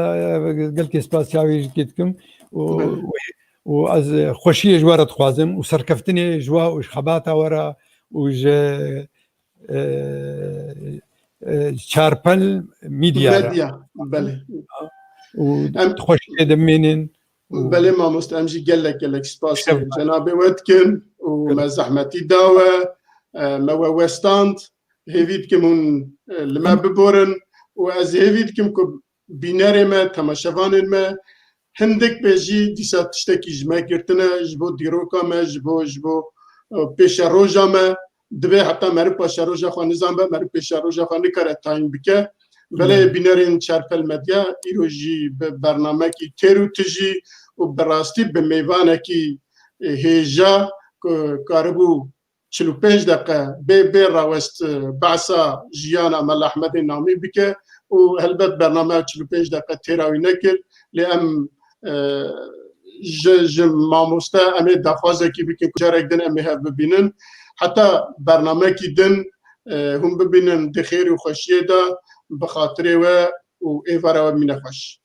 gelkî spasiya wî jî dikim û, û ez xweşiyê ji we re dixwazim û serkeftinê ji we û ji xebata we re û ji, e, e, Çarpel Medya re. Medya, belê. Û Em xweşiyê dimînin û Belê mamoste, em jî gelek gelek spasê Şev- cenabê we dikin û Gelek. me zehmetî da we, e, me we westand. Hêvî dikim hûn, e, li me biborin û ez hêvî dikim ku bînerê me, temaşevanên me, hindik be jî dîsa tiştekî ji me girtine, ji bo dîroka me, ji bo, ji bo, e, pêşeroja me. Dibê heta meriv paşeroja xwe nizanbe, meriv pêşeroja xwe nikare tayîn bike. Belê Hmm. bînerên Çarpel Medya îro jî bi bernamekî têr û tijî û bi rastî bi mêvanekî, e, hêja ku karibû çil û pênc deqe bê, bê rawest, e, behsa jiyana Mela Ehmedê Namî bike û helbet bername çil û pênc deqe têra wî nekir. Lê em, e, ji, ji mamoste em ê daxwazekî bikin ku carek din em ê hev bibînin. Heta bernamekî din, e, hûn bibînin di xêr û xweşiyê de, bi xatirê we û êvara we bimîne xweş.